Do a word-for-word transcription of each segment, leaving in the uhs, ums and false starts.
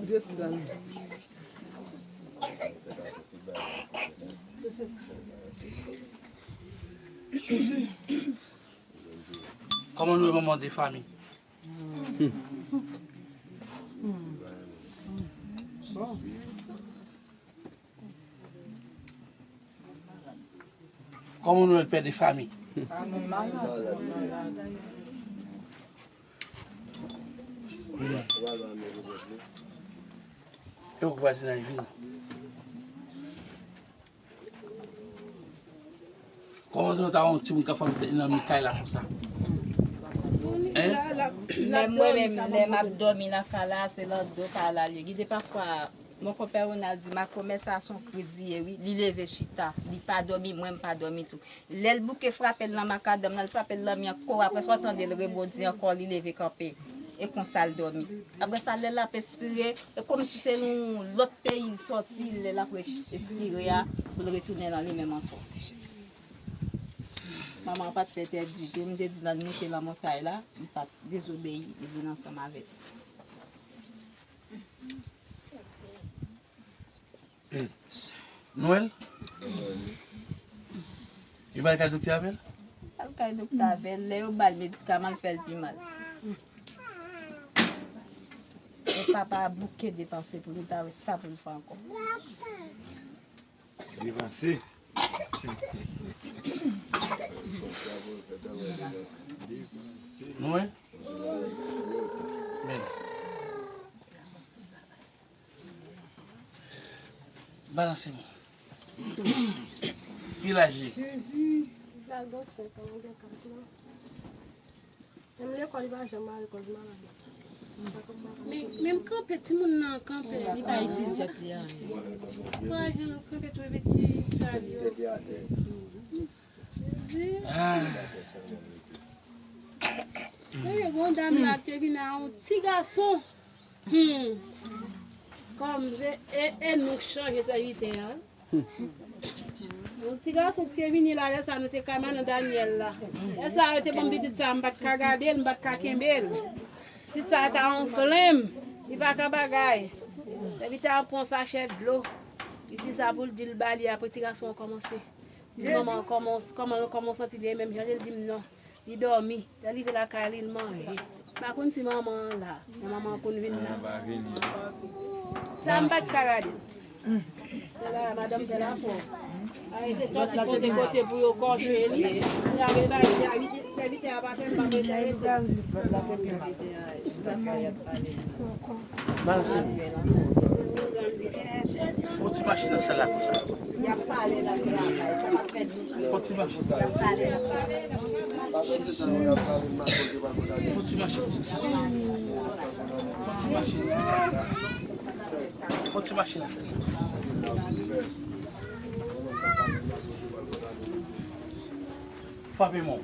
Just done. Kòman nou manman de fami? Kòman nou pè de fami? E ou k vwazinaj vin? Kòman nou ta wè yon timoun k ap fè nan mi kay la konsa? Hein? Menm mwen menm, lè m ap dòmi nan kay la, se nan do kay la li ye. Gen de pafwa, mon konpè Ronald di, makomè sa se yon kriz li ye, wi. Li leve chita, li pa dòmi, mwen m pa dòmi tou. Lè l bouke frape l nan makadam nan, l frape l nan mi an, kò, apre sa w tande l rebondi ankò, li leve kanpe. E konsa l dòmi. Apre sa, lè l ap espire, e kòmsi se yon lòt peyi l sòti, lè l ap espire a, pou l retounen nan li menm ankò. Manman an pa t fè entèdi tou. M te di l ann moute nan montay la, li pa t dezobeyi, li vin ansanm avè l. Nwèl? Yo pa al kay doktè avè l? Al kay doktè avè l, lè yo ba l medikaman, l fè l pi mal. E papa a bouke depanse pou li pa wè sa pou l fè ankò. Depanse. Nou wè? Men. Balanse mwen. Ki laj li? Jezi, li pral gen senk an, mwen gen kat lan. Menm lekòl li pa janm ale koz malad la. Men men m kanpe, timoun nan kanpe. Li pa itil tèt li anyen. Kouraj nou kanpe tou epi ti sal yo. Jezi. Serye, gon dam la te vin a yon ti gason. Hmm. Kòm se e, e nou k chanje sèvitè a. Yon ti gason ki te vini la, lè sa nou te kay madan Daniel la. Lè sa yo te ban m pitit sa, m pa t ka gade l, m pa t ka kenbe l. Pitit sa ta anfle m, li pa ka bagay. Sèvitè a pran sachè dlo, li di sa pou l di l ba li, apre ti gason an kòmanse. Li di manman an kòman, kòman, kòman w santi li ye menm jan li, li di m non. Li dòmi. Lè l rive lakay li, l manje. M pa konn si manman an la. Men manman an konn vin la. Sa m pa t ka gade. Se la madanm fè l afè. Ay, se tòti kote kote pou yo kòche li. Pou y al bay li a sèvitè a pa fè l pa enterese. Balanse mwen. Fon ti mache nan sal la konsa. Fon ti mache. Fon ti mache konsa. Fon ti mache konsa. Fon ti mache nan sal la. Frape men w.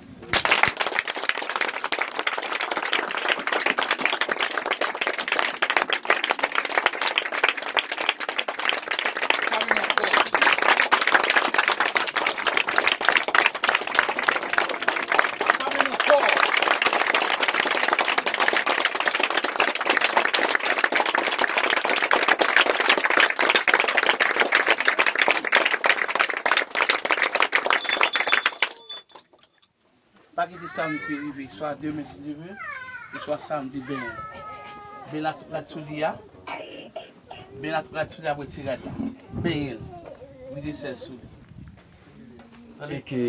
Pa kite samdi rive, swa demen si Dye vle, oswa samdi benyen. Benyen la tout rad sou li a. Benyen la tout rad sou li apre ti rad la. Benyen l. Vide sèl sou li. Tande? Eke,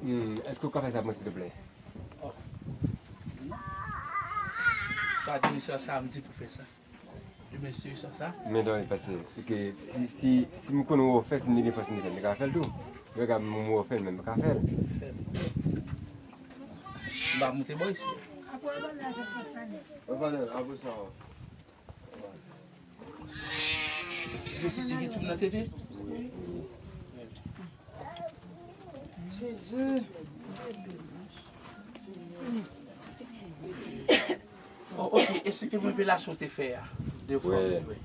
hmm, èske w ka fè sa pou mwen, silvouplè? Swa demen, swa samdi pou fè sa. Demen, si sa, sa. Men dòmi pase. Eke, si, si, si m konnen w fè, si m te gen fòs, m te fè, m te ka fè l tou. Yo ka m w fè l, men m ka fè l. M va moute bò isi. Evanèl, apre sa, Li gen timoun nan tete? Jezi. Oh, ok, esplike mwen revelasyon w te fè a. De fwa. Wi.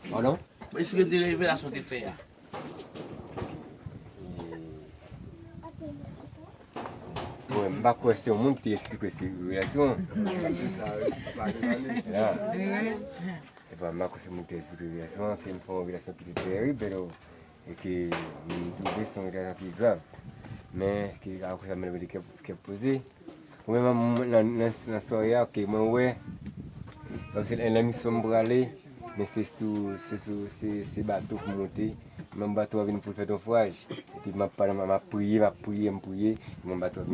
Pardon? Esplike mwen revelasyon w te fè a. Bon, m pa kwè se yon moun ki te esplike revelasyon. Se sa, wi. Pa de ane. Ya. Epa, m pa konsi m te esplike revelasyon an, ke m fè yon revelasyon ki te tèrib, pero, e ke m twouve se yon revelasyon ki grav. Men, ke akoz sa m leve de kè, kè poze. Ou menm nan, nan, nan, nan sware a, ok, mwen wè, kòmsi nan misyon m prale, men se sou, se sou, se, se bato pou monte. Menm bato a vin pou l fè ton fwaj. Epi m ap pale, m ap priye, m ap priye, m priye, menm bato a